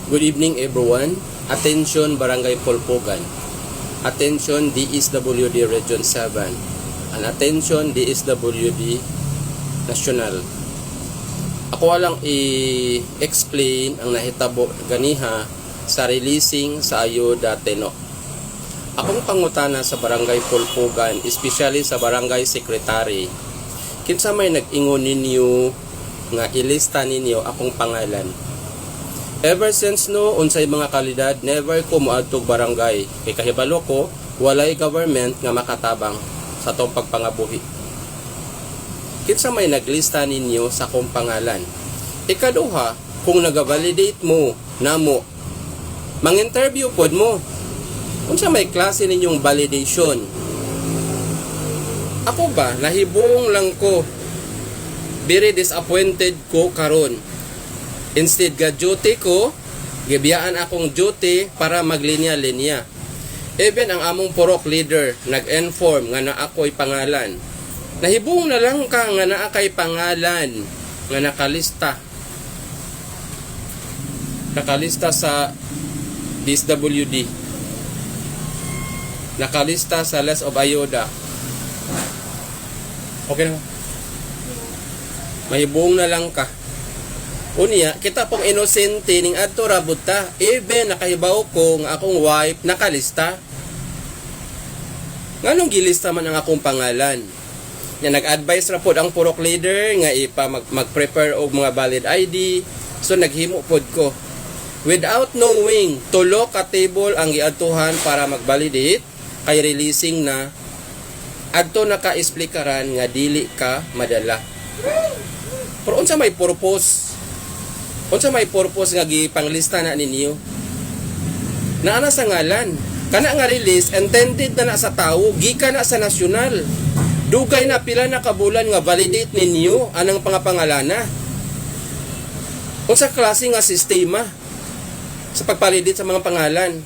Good evening, everyone. Attention, Barangay Pulpugan. Attention, DSWD Region 7. And attention, DSWD National. Ako lang i-explain ang nahitabo ganiha sa releasing sa ayuda Teno. Akong pangutana sa Barangay Pulpugan, especially sa barangay secretary, kinsa may nag-ingon ninyo nga ilista ninyo akong pangalan? Ever since no, unsay mga kalidad, never ko moadtog barangay. Kay kahibalo ko, walay government nga makatabang sa atong pagpangabuhi. Kinsa may naglista ninyo sa akong pangalan? Ikaduha, kung nag-validate mo namo, mang-interview pod mo. Unsa may klase ninyong validation? Ako ba, nahibuong lang ko. Very disappointed ko karon. Instead ga duty ko, gibiyaan akong duty para maglinya-linya. Even ang among purok leader nag-inform nga naa ako'y pangalan. Nahibong na lang ka nga naa kay pangalan nga nakalista. Nakalista sa DSWD. Nakalista sa list of ayuda. Okay na ba? Mahibong na lang ka. Unya, kita pong inosente ning adto ra ta. Even nakahibaw ko nga akong wife nakalista. Nganong gilista man ang akong pangalan? Nya nag-advise ra pod ang purok leader nga ipa mag-prepare og mga valid ID. So naghimo pod ko. Without knowing, tulo ka table ang giadtuhan para mag-validate kay releasing na, adto naka-explikaran nga dili ka madala. Pero unsa may purpose? Unsa may purpose nga gipanglista na ninyo? Naa na sa ngalan. Kana nga release intended na na sa tawo, gikan na sa nasyonal. Dugay na pila na ka bulan nga validate ninyo anang pangapangalana. Unsa klase nga sistema sa pagvalidate sa mga pangalan?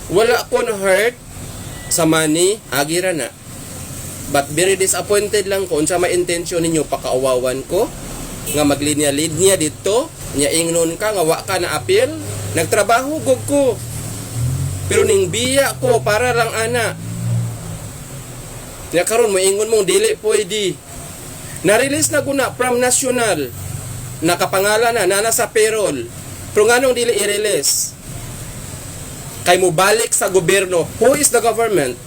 Wala ko na hurt sa money, agi ra na. But very disappointed lang ko unsa may intention ninyo, pakaawawan ko nga maglinya-linya dito, nya ingnon ka nga wa ka na appeal, nagtrabaho gud ko. Pero ning biya ko para lang ana. Nya karon mo ingon mong dili pwede. Na-release na guna from national. Nakapangalan na, nana sa payroll. Pero nganong dili i-release? Kay mo balik sa gobyerno. Who is the government?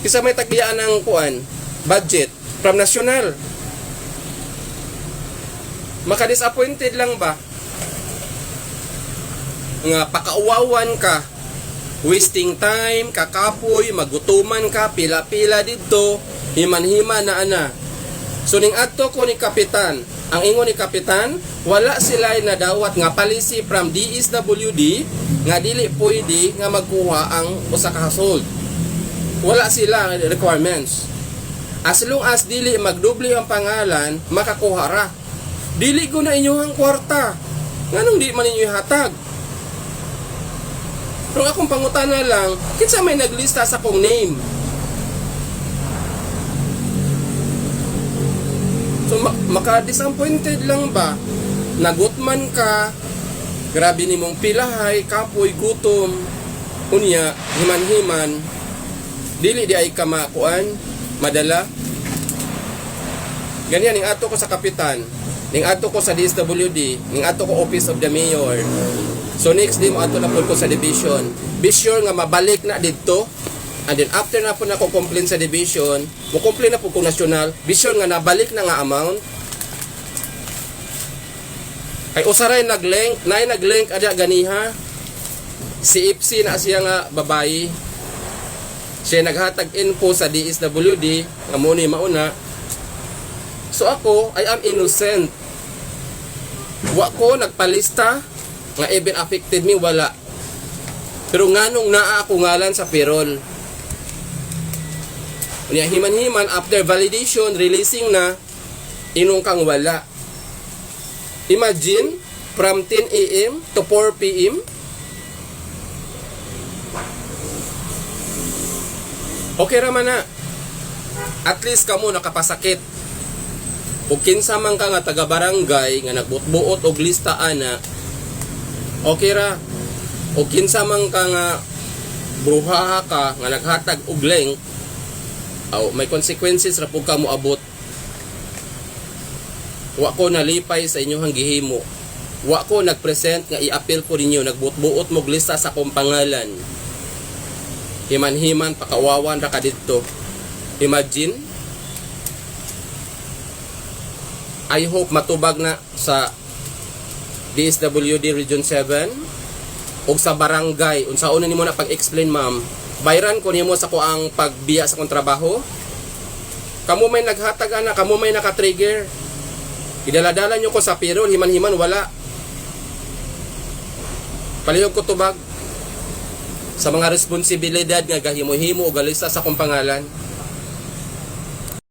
Isa may tagbiyaan ng kuan, budget from national. Maka-disappointed lang ba? Nga pakauwawan ka, wasting time, kakapoy, magutuman ka, pila-pila dito, himan-himan na ana. So ning adto ko ni kapitan, ang ingon ni kapitan, wala sila nadawat nga policy from DSWD nga dili pwede nga magkuha ang usa ka household. Wala sila requirements. As long as dili magdoble ang pangalan, makakuha ra. Dili ko na inyong kwarta. Nganong di man ninyo ihatag? Pero akong pangutana lang, kinsa may naglista sa akong name? So maka-disappointed lang ba? Nagutman ka, grabe nimong pilahay, kapoy, gutom, unya, himan-himan, dili di ay ka makuan, madala. Ganyan, ning ato ko sa kapitan, ning ato ko sa DSWD, ning ato ko Office of the Mayor. So next day mo ato na pud ko sa division. Be sure nga mabalik na didto. And then after na po na ko complain sa division, mo complain na po ko national, be sure nga nabalik na nga amount. Kay usaray naglink, nay naglink adya ganiha. Si FC na siya nga babayi. Siya naghatag info sa DSWD nga mo ni mauna. So ako, I am innocent. Wa ko nagpalista nga even affected me, wala. Pero nganong naa ako ngalan sa payroll? Unya himan-himan after validation, releasing na, inong kang wala. Imagine from 10 a.m. to 4 p.m. Okay ra man na. At least kamo nakapasakit. Ug kinsa man ka nga taga barangay nga nagbutbuot og lista ana, Okay ra. O kinsa man ka nga bruhaha ka nga naghatag og link, aw, may consequences ra pud ka moabot. Wa ko nalipay sa inyong gihimo. Wa ko nagpresent nga i-appeal ko ninyo, nagbuot-buot mo lista sa akong pangalan. Himan-himan pakawawan ra ka didto. Imagine. I hope matubag na sa DSWD Region 7 ug sa barangay. Unsaon na nimo na pag-explain, ma'am? Bayran ko nimo sa kuang pagbiya sa akong trabaho. Kamo may naghatag ana, kamo may naka-trigger. Gidala-dala nyo ko sa payroll, himan-himan wala. Palihog ko tubag sa mga responsibilidad nga gahimo-himo o galista sa akong pangalan.